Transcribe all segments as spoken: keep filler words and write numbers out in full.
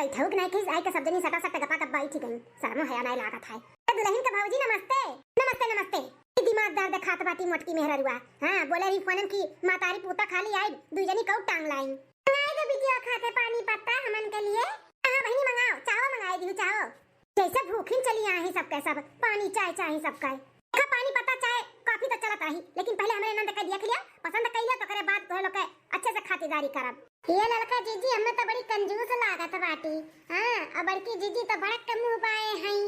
बैठउक नाहीं कहिस, आइके सब जनी सटा सट गपा गप बैठी गईं। सरमो हया नाहीं लागत है। ए दुलहिन के भौजी नमस्ते। नमस्ते, नमस्ते। ई दिमाग दर्द खात बाटी मोटकी मेहररुआ। हाँ, बोले रही फोनम की मातारी पूता खाली आई, दुइ जनी कऊ टांग लाई। मंगाई दे बिटिया खाते पानी पत्ता हमन के लिए। हाँ बहिनी मंगाओ, चाहो मंगाई दिहु चाहो। जैसे भूखिन चली आई सबके सब, पानी चाय चाही सबके। देखा पानी पत्ता चाय कॉफी तो चलत रही, लेकिन पहले हमरे नंद के देख लिया, पसंद कइले तो करे बाद तोहे लोग के अच्छे से खातिरदारी करब। ये ललका जीजी हमें तो बड़ी कंजूस लागत बाटी। हाँ, और बड़की जीजी तो बड़क के मुँह बाए हई,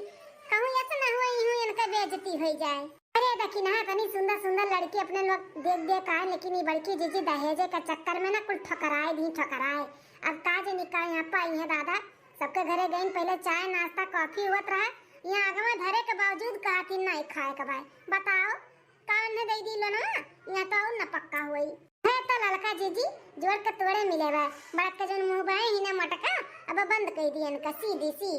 कहूँ ऐसे ना हुआ यूँ इनका बेइज्जती हो जाए। अरे देखी ना, इतनी सुंदर सुंदर लड़की अपने लोग देख देख आए, लेकिन ये बड़की जीजी दहेजे के चक्कर में ना कुल ठकराए दी ठकराए। अब का जे निकाय यहाँ पाई है दादा, सबके घरे गईन, पहले चाय नाश्ता कॉफी हुअत रहा, यहाँ आगवा धरे के बावजूद कहती नहीं खाए के बाय। बताओ, कान में दे दी लो ना, यहाँ तो और न पक्का हुई। है तो ललका जीजी, जोर के तोड़े मिले बा, बड़क के जौन मुँह बाए ही ना मटका, अब बंद कर दियन का सीधी सी।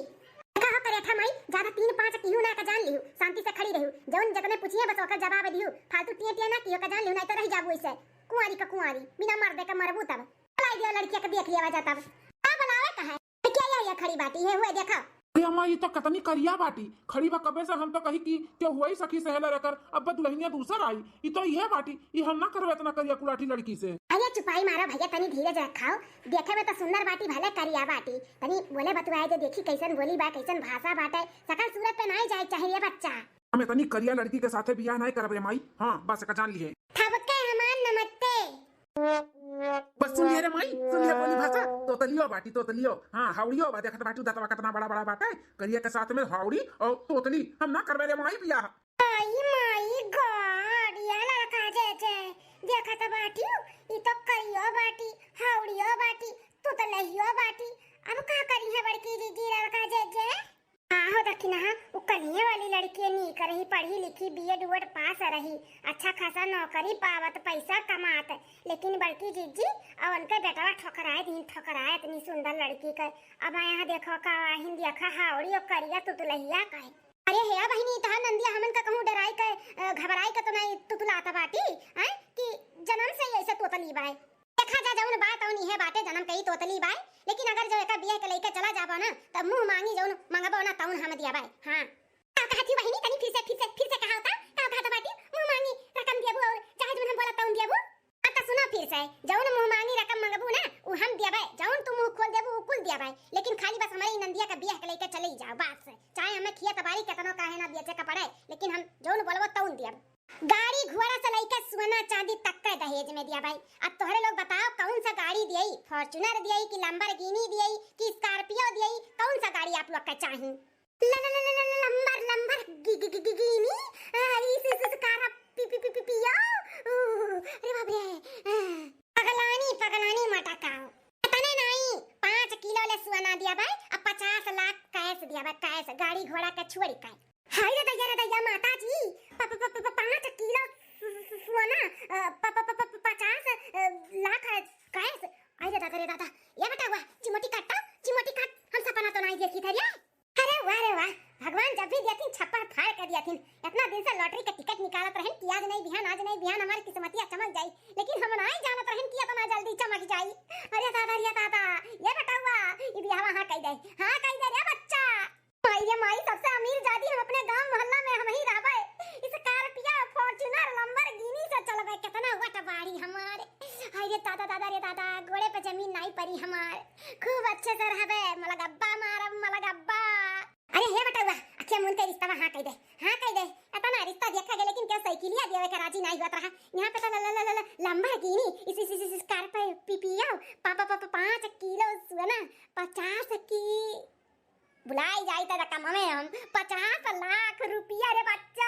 देखा हो करेठा माई, ज्यादा तीन पाँच किहू ना का जान लिहू, शांति से खड़ी रहू, जौन जतने पूछिए बस ओकर जवाब दिहू, फालतू टिया टिया ना किहू का जान लिहू, नहीं तो रह जाबू ऐसे कुंवारी का कुंवारी, बिना मर्दे का मरबू तब। बुलाई दियो लड़किया के देख लिया जाता। का बुलावे का है? क्या या, या खड़ी बाटी है हुए देखा। अरे अम्मा, ई तो कतनी करिया बाटी, खड़ी बा कबे से। हम तो कही कि क्यों हुआ ही सखी सहेला रहकर, अब दुल्हनिया दूसर आई। ई तो इहे बाटी, ई हम ना करबे इतना करिया कुलाठी लड़की से। अरे चुपाई मारो भैया, तनी धीरज रखाओ। देखे में तो सुंदर बाटी, भले करिया बाटी, तनी बोले बतुआए दे, देखी कैसन बोली बा, कैसन भाषा बाटे, सकल सूरत पे नाई जाए चाहिए बच्चा। हम इतनी करिया लड़की के साथे बियाह नाई करबे माई। हाँ, बस एका जान लिए। थबके हमार नमस्ते। बस सुन लिए रे माई, सुन लिए बोली भाषा। तोतलियो बाटी, तोतलियो। हाँ, हावड़ियो बा, देखत बाटू दतवा कितना बड़ा बड़ा बाटे। करिया के साथ में हावड़ी और तोतली। हम ना करबे रे माई बियाह। आई माई गॉड, या लड़का जे जे देखत बाटी, ई तो करियो बाटी, हावड़ियो बाटी, तोतलियो बाटी। अब का करी है बड़की जीजी लड़का जे जे? हाँ हो दखिनहा, उ कनिया वाली लड़की नीक रही, पढ़ी लिखी, बीएड उएड पास रही, अच्छा खासा नौकरी पावत, पैसा कमात, लेकिन बड़की जीजी और उनके बेटवा ठोकराए दिन ठोकराए इतनी सुंदर लड़की के। अब यहाँ देखो का वाहिन देखा हावड़ी और करिया तुतलहिया का है। अरे हे बहिनी, तहार नंदिया हमन का कहूँ डराई के, अ, घबराई के तो नहीं तुतलात बाटी, हैं? कि जन्म से ही ऐसे तोतली बाय। देखा जा, जौन बा तौन इहे बाटे, जनम कई तोतली बाय, लेकिन अगर जो एका बियाह के लइके चला जाबो ना, त मुँह मांगी जौन मंगबो ना, तौन हम दियाबाय। हाँ। का कहत ही बहिनी, तनी फिर से, फिर से, फिर से कहा होता, का कहत बाटी, मुँह मांगी रकम देबू और चाहे जौन हम बोला तौन देबू? अब त सुनो फिर से, जौन मुँह मांगी रकम मंगबू ना, उ हम दियाबाय, जौन तू मुँह खोल देबू, उ कुल दियाबाय, लेकिन खाली बस हमरे ई नंदिया का बियाह के लइके चले ही जाओ, बस। चाहे हमें खिया तबारी केतनो काहे ना बेचे का पड़े, लेकिन हम जौन बोलबो तौन दियाब। गाड़ी घोड़ा से लइके सोना चांदी तक के दहेज में दियाबाय। अब तोहरे लोग बताओ, कौन सा गाड़ी दियई, Fortuner दियई कि Lamborghini दियई कि Scorpio दियई, कौन सा गाड़ी आप लोग के चाही? ल-, ल-, ल-, ल-, ल-, लंबर, लंबर, गि-, गि-, गि-, गि-, गीनी, आ, इस, इस, इस कार पी-, पी-, पी-, पी-, पियो। ऊ, अरे बाप रे, आ, पगलानी, पगलानी मटकाओ। इतने नाई, पाँच किलो ले सोना दियाबाय, अब पचास लाख cash दियाबाय, cash, गाड़ी घोड़ा के छोड़ी के। हाय रे दैया रे दैया, माता जी, प-, प-, प-, प-, पाँच किलो सु-, सु-, सोना, अ, प-, प-, प-, प-, पचास, अ, लाख है cash। हाय रे दादा रे दादा, ये बेटा हुआ, चिमोटी काट तो, चिमोटी काट, हम सपना तो नहीं देखी थे रे। अरे वाह रे वाह, भगवान जब भी दियाथिन छप्पर फाड़ के दियाथिन। इतना दिन से lottery के ticket निकालत रहन कि आज नहीं बिहान, आज नहीं बिहान हमारी किस्मतिया चमक जाई, लेकिन हम नहीं जानत रहन कि इतना जल्दी चमक जाई। अरे दादा रे दादा, ये बेटा हुआ, ये बियाह हाँ कह दे, हाँ कह दे रे बच्चा। माई रे माई, सबसे अमीर जादी हम अपने गांव मोहल्ला में हम ही रहबे। Scorpio, Fortuner, Lamborghini से चलबे। कितना वट बाड़ी हमारे। हाय रे दादा, दादा रे दादा, गोड़े पे जमीन नाई पड़ी हमार। खूब अच्छे से रहबे, मलगब्बा मारब, मलगब्बा। अरे हे बटौआ, अखिया मूंद के रिश्ता हाँ कह दे, हाँ कह दे। इतना रिश्ता देखा गया, लेकिन क्या साइकिलिया देवे के राजी नाई हुआ रहा। यहाँ पे तो ल-, ल-, ल-, ल-, Lamborghini, इस, इस, इस, इस Scorpio, पी-, पियो, पा-, पा-, पा-, पा-, पाँच किलो सोना, पचास की बुलाई जाई त रकम हमें हम पचास लाख रुपया रे बच्चा,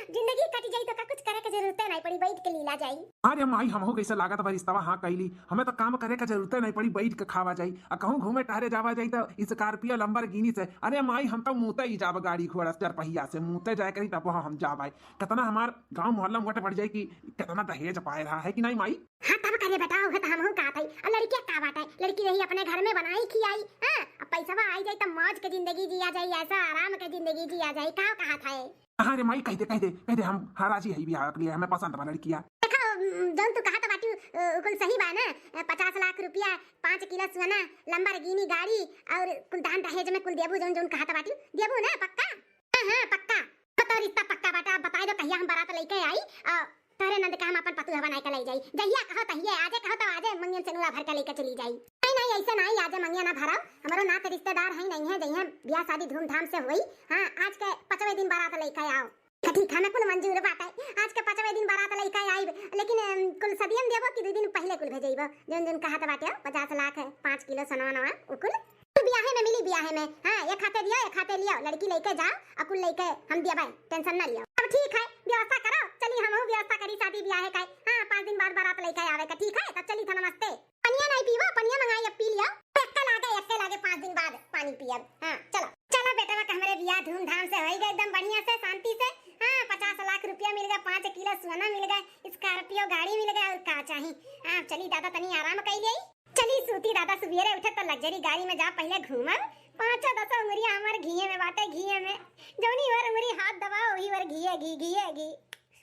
जिंदगी कट जाई तो का कुछ करे के जरूरते नहीं पड़ी, बैठ के लीला जाई। अरे माई, हमहू कैसे लागत बा रिश्तवा हाँ कैली, हमें तो काम करे के जरूरते नहीं पड़ी, बैठ के खावा जाई, आ कहूँ घूमे टहरे जावा जाई तो Scorpio Lamborghini से। अरे माई, हम तो मूते ही जाब गाड़ी घोड़ा चार पहिया से, मूते जाए करी तब हम जाब आए। कितना हमार गाँव मोहल्ला में वट बढ़ जाई कि कितना दहेज पाए रहा है कि नहीं माई? हाँ, तब करे बेटा, उहे तो हमहू कहत हई। आ लड़किया का बाटे, लड़की रही अपने घर में बनाई खियाई, हाँ, अब पैसवा आई जाई तब मौज के जिंदगी जिया जाई, ऐसा आराम के जिंदगी जिया जाई, का कहत है? हाँ रे माई, कह दे, कह दे, कह दे, हम हाँ राजी है बियाह के लिए, हमें पसंद बा लड़किया। देखो, जौन तू कहत बाटी, अ, कुल सही बा ना? अ, पचास लाख रुपया, पाँच किलो सोना, लंबरगिनी गाड़ी और कुल दान दहेज में कुल देबू, जौन जौन कहत बाटी, देबू ना पक्का? हाँ, हाँ, पक्का। तो रिश्ता पक्का बाटे, अब बताई दो कहिया हम बारात लेके आई, अ, तोहरे नंद के हम अपन पतोह बनाए के ले जाई। जहिया कहो तहिए, आजे कहो तो आजे मंगियन से नूरा भर के लेके चली जाई। नहीं, नहीं, ऐसे नहीं, आजे मंगिया ना भराओ, हमरो नात रिश्तेदार है नहीं है, जइहे बियाह शादी धूमधाम से होई। हाँ, आज के पाँचवे दिन बारात लेके आओ। तो ठीक है, हमें कुल मंजूर बाटे। आज के पाँचवे दिन बारात लइका आइब, लेकिन, अम, कुल सदियम देबो कि दू दिन पहिले कुल भेजइबो? जौन जौन कहत बाटे, पचास लाख है, पाँच किलो सोनवा नवा, उ कुल। कुल बियाहे में मिली, बियाहे में। हाँ, एक हाथे दियो, एक हाथे लियो, लड़की लइके जाओ, अ कुल लइके हम देबै, tension ना लियो। अब ठीक है, व्यवस्था करो, चली हमहू व्यवस्था करी शादी बियाहे का। हाँ, पाँच दिन बाद बारात लइके आवे का, ठीक है, तब चली था, नमस्ते। पनिया नहीं पीबो, पनिया मंगाई, अब पी लियो। एक्के लागे, एक्के लागे पाँच दिन बाद पानी पियब। हाँ, चलो, चलो बेटवा, का हमरे बियाह धूमधाम से होई गए, एकदम बढ़िया से, शांति से। हाँ, पचास लाख रुपया मिल गए, पाँच किलो सोना मिल गए, Scorpio गाड़ी मिल गए, और का चाही? हाँ, चली दादा, तनी आराम कई लेई। चली सूती दादा, सुबेरे उठे तो luxury गाड़ी में जा, पहिले घूमब। पाँचों दसों उंगरिया हमार घिये में बाटे, घिये में। जौनी ओर उंगरी हाथ दबाओ, वही ओर घिये घी, घिये घी।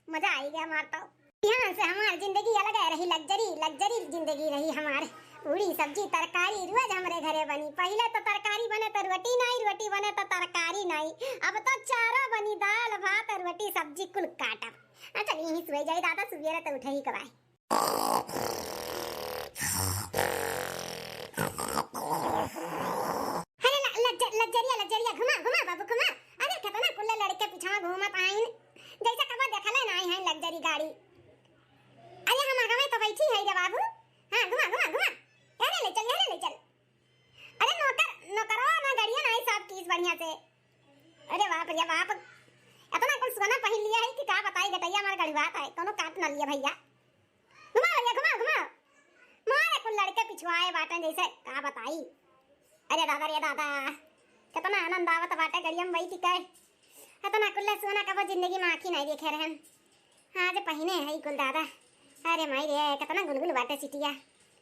मजा आई गया हमार तो। यहाँ से हमार जिंदगी अलग है रही, luxury, luxury जिंदगी रही हमार। पूरी सब्जी तरकारी रोज हमरे घरे बनी। पहिले तो तरकारी बने तो रोटी नाई, रोटी बने तो तरकारी नाई, अब तो चारो बनी, दाल भात रोटी सब्जी कुल काटब। हाँ, चल यहीं सोई जाई दादा, सुबेरे तो उठे ही कबाई। अरे ल-, लज्ज-, लज्जरिया, लज्जरिया, घुमा, घुमा बाबू, घुमा। अरे केतना कुल्ले लड़के पीछा घूमत आइन, जैसे कबो देखले नाई है luxury गाड़ी। अरे हम आगवे तो बैठी है रे बाबू। हाँ, घुमा, घुमा, घुमा। अरे ले चल, अरे ले चल। अरे नौकर, नौकरवा ना गड़िया नाई सब चीज बढ़िया से। अरे बाप रे बाप, इतना कुल सोना पहिन लिया है कि का बताई, गटैया मार गढ़ुआत है, कोनो काट ना लिया भैया। घुमा भैया, घुमा, घुमा। मारे कुल लड़के पिछुआए बाटे जैसे का बताई। अरे दादा रे दादा, कितना आनंद आवत बाटे गड़िया में बैठ के। इतना कुल्ला सोना कबो जिंदगी में आँखी नहीं देखे रहन। आज पहिने है कुल दादा। अरे माई रे, कितना गुलगुल बाटे सिटिया।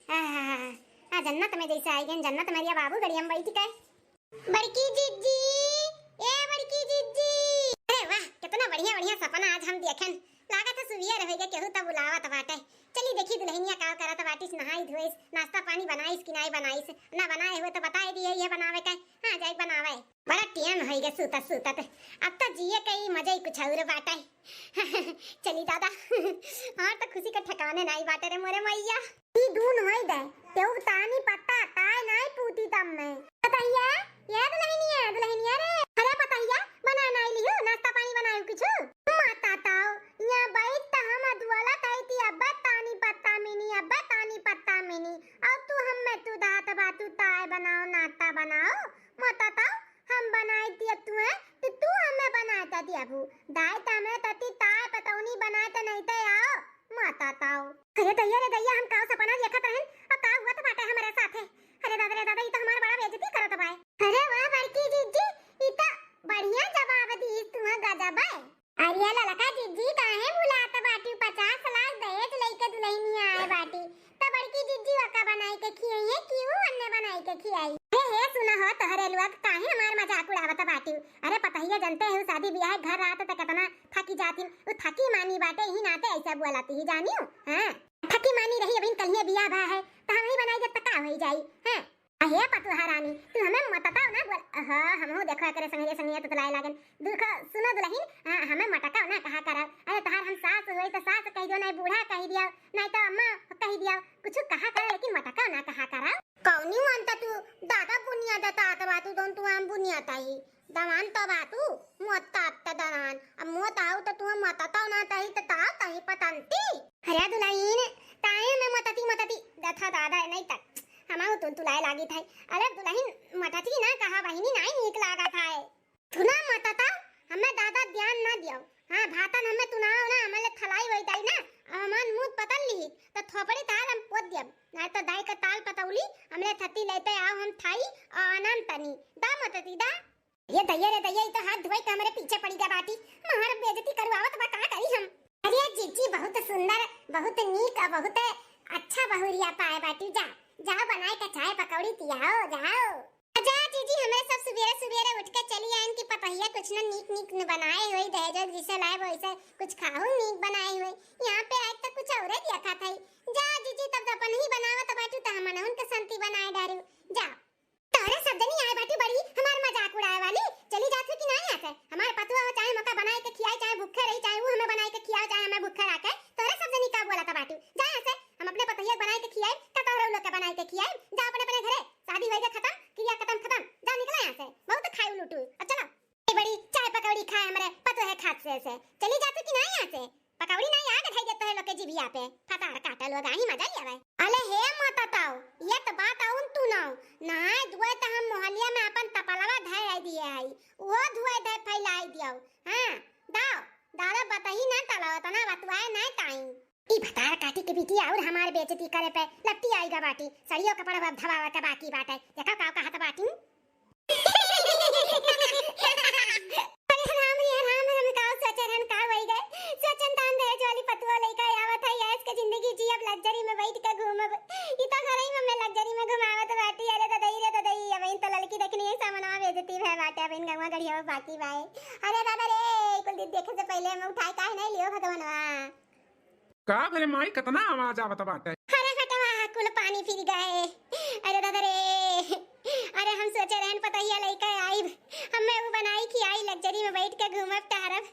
आहा, आ जन्नत में जैसे आई गए, जन्नत में रिया बाबू गड़िया में बैठ के। बड़की जिज्जी, ए बड़की जिज्जी। अरे वाह, कितना बढ़िया बढ़िया सपना आज हम देखन। लागत है सुबेर होइगे, केहू त बुलावत बाटे। चली देखी दुल्हनिया का करत बाटिस, नहाई धोइस, नाश्ता पानी बनाइस कि नाई बनाइस। ना बनाए हुए तो बताए दिए ये बनावे का। हाँ, जाई बनावे। बड़ा टेम होइगे सूतत सूतत। अब तो जिए के ई मजा ही कुछ और बाटे। चली दादा, हमार तो खुशी का ठिकाने नाई बाटे रे मोरे मैया। ई दून होई दे, तेऊ तानी पत्ता, ताय नाई पूती तब में। पतहिया, ये दुल्हनिया, दुल्हनिया रे। अरे पतहिया, बना नाई लिहू, नाश्ता पानी बनायू कुछ? माता ताऊ, यहाँ बैठ त हम दुआला ताई ती अब्बा तानी पत्ता मिनी, अब्बा तानी पत्ता मिनी। और तू हमें तू दात बातू ताय बनाओ, नाश्ता बनाओ। माता ताऊ, हम बनाई दिया तू है, तो तू हमें बनाए त दियाबू। दाई त हमें तती ताय पतौनी बनाए त नहीं ते आओ, माता ताऊ। अरे दैया रे दैया, हम काऊ सपना देखत रहन, और का हुआ त बाटे हमारे साथे। अरे दादा रे दादा, ई तो हमार बड़ा बेइज्जती करत बाय। अरे वाह बड़की जिज्जी, ई तो बढ़िया जवाब दी तू, गजब है। अरे ललका जिज्जी, काहे भुलात बाटू? पचास लाख दहेज लइके दुल्हनिया आए बाटी, त बड़की जिज्जी ओका बनाई के खियाई है कि ऊ अन्ने बनाई के खियाई? हे, हे, सुना हो, तोहरे लोग काहे हमार मजाक उड़ावत बाटू? अरे पतहिया जनते हो, शादी बियाह घर रात त कितना थकी जाती, ऊ थकी मानी बाटे, यही नाते ऐसा बोलती ही जानियो, हाँ? थकी मानी रही, अभी कलिए बियाह भा है, त हम ही बनाई जब तक का होई जाई, हाँ? अहे पतुहा रानी, तू हमें मतताओ ना बोल। अहो, हमहू देखो एकरे संगे संगे तुतलाए लागन। देखो, सुनो दुल्हन, हाँ, हमें मटकाओ ना कहा करा। अरे तहार हम सास होई त सास कह दियो, नहीं बूढ़ा कह दियो, नहीं तो अम्मा कह दियो, कुछ कहा करा, लेकिन मटकाओ ना कहा करा। कौनी मन त तू दादा बुनिया देता आता बा, तू दोन तू आम बुनिया ताही। दमान तो बातू, मोता त दमान। अब मोत आऊ त तू मोता तो ना तही त ता तही पतंती। अरे दुलहिन, ताए में मोतती मोतती दथा दादा नहीं तक। हमाऊ तुल तुलाए लागी थाई। अरे दुलहिन, मोतती ना कहा बहिनी, नाई नीक लागा थाए। तू ना मोतता, हमें दादा ध्यान ना दियो। हाँ, भातन हमें तू ना हो ना, हमें ले थलाई वही ताई ना। अब हमान मुंह पतल ली, त थोपड़ी ताल हम पोत दियब। ना त दाई का ताल पतौली, हमरे थती लेते आओ हम थाई, और आनंद तनी। दा मोतती दा। ये दैया रे दैया, ई तो हाथ धोई के हमरे पीछे पड़ी गए बाटी। मार बेइज्जती करवावत बा, का करी हम? अरे जिज्जी, बहुत सुंदर, बहुत नीक और बहुत अच्छा बहुरिया पाए बाटी। जा, जाओ बनाए के चाय पकौड़ी पियाओ, जाओ। जा जिज्जी, हमरे सब सुबेरे सुबेरे उठ के चली आइन कि पतोहिया कुछ न नीक नीक न बनाए होई, दहेज वहेज जिसे लाए वैसे कुछ खाहू नीक बनाए होई। यहाँ पे आए तो कुछ औरे देखा था। जा जीजी, तब तो अपन ही बनावत बाटू तो हमन उनके संती बनाए डारू। जा। तोहरे सब जनी आए बाटी बड़ी हमार मजाक उड़ाए वाली। चली जात हो कि ना यहाँ से? हमार पतुआ हो, चाहे मोका बनाए के खियाए, चाहे भूखे रही, चाहे वो हमें बनाए के खियाए, चाहे हमें भूखे रखे। तोहरे सब जनी का बोला था बाटू? जा यहाँ से। हम अपने पतोहिया के बनाए के खियाए, का तोहरे लोग के बनाए के खियाए? जा अपने अपने घरे। शादी होई गए खत्म, क्रिया खत्म खत्म। जा निकला यहाँ से। बहुत खाए उलूटू। अब चलो। ए बड़ी चाय पकौड़ी खाए हमरे पतोहे खात से, से। चली जात हो कि ना यहाँ से? पकौड़ी ना आग धई देत है लोग के जिभिया पे। फतार काटा लोग आही मजा ले आवे। अले हे मोता ताऊ, ये तो बात आउन तू ना। नहाए धोए तो हम मोहलिया में अपन तपलवा धय आई दिए आई। वो धोए धय फैलाई दियो। हाँ, दाओ, दादा बतही ना तलाओ, तना बतुआए ना ताई। ई भतार काटी के बिटिया और हमार बेइज्जती करे पे लपटी आई गा बाटी। सड़ियो कपड़ा अब धवावे के बाकी बाटे। देखो का कहत बाटी। अरे राम रे राम, हम का सोचे रहन, का होई गए? सोचन दान दहेज वाली पतुआ लइका आवत है, ऐश के जिंदगी जियब, luxury में बैठ के घूमब। ई तो घरई में हमें luxury में घुमावत बाटी। अरे ददई रे ददई, अब इन तो ललकी देखनी है, सामनवा बेइज्जती भय बाटे, अब इन गंगवा गढ़िया बाकी बाए। अरे दादा रे, कुल दिन देखे से पहले हम उठाए काहे नहीं लियो भगवानवा? का भरे माई, कतना आवाज आवत बाटे? अरे फटवा, कुल पानी फिर गए। अरे दादा रे, अरे हम सोचे रहन पतोहिया लइका आइब, हमें वो बनाई खियाई, luxury में बैठ के घूमब टहरब,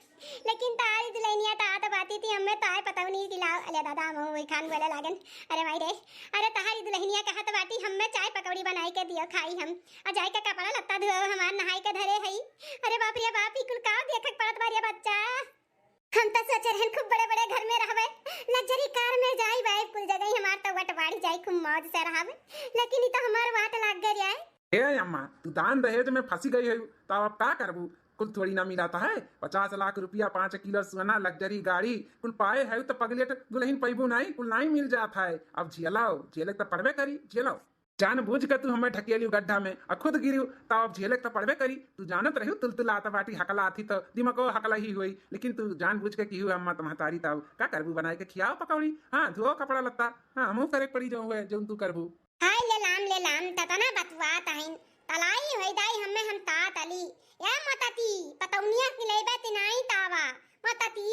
लेकिन तारी दुल्हनिया तो आत बाती थी, हमें ताय पतौनी दिलाओ। अरे दादा, हम वही खान बोले लागन, अरे माई रे, अरे तहारी दुल्हनिया कहत बाटी, हमें चाय पकौड़ी बनाई के दियो खाई हम, आ जाए के कपड़ा लत्ता धोओ हमार नहाई के धरे हई। अरे बाप रे बाप, ई कुल का देखक पड़त बा रे बच्चा? हम तो सोचे रहन खूब बड़े बड़े घर में रहबे, luxury car में जाई बाई, कुल जगह हमार तो वट बाढ़ी जाई, खूब मौज से रहबे, लेकिन ई तो हमार वाट लाग गए रे। ए अम्मा, तू दान दहेज में फंसी गई है, तो अब का करबू? कुल थोड़ी ना मिलाता है, पचास लाख रुपया, पाँच किलो सोना, luxury गाड़ी, कुल पाए है तो पगलेट दुल्हन पैबू नहीं, कुल नहीं मिल जाता है। अब झेलाओ, झेले तो पड़बे करी, झेलाओ। जानबूझ के तू हमें ढकेलियो गड्ढा में, आ खुद गिरियो, तब अब झेले के तो पड़बे करी। तू जानत रहियो तुलतुलात बाटी, हकलात ही तो दिमागो हकला ही होई, लेकिन तू जानबूझ के किहू अम्मा त महतारी, तब का करबू? बनाए के खियाओ पकौड़ी, हाँ, धुओ कपड़ा लत्ता, हाँ, हमहू करे के पड़ी जो हुए, जौन तू करबू। हाय ले लाम, ले लाम, ततना बतुआत हईन, तलाई होई दाई हमें हम तात अली, या मोतती, पतौनिया खिलेबे तिनाई तावा, मोतती।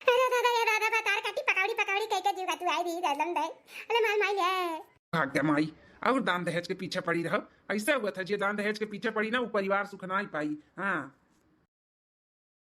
अरे दादा, ये दादा, भतार काटी पकौड़ी, पकौड़ी कह के जीव का तू आई दी, दलम दे। अरे माल माई ले। भाग गया माई, और दान दहेज के पीछे पड़ी रहो। ऐसा हुआ था, जे दान दहेज के पीछे पड़ी ना, वो परिवार सुख ना ही पाई। हाँ,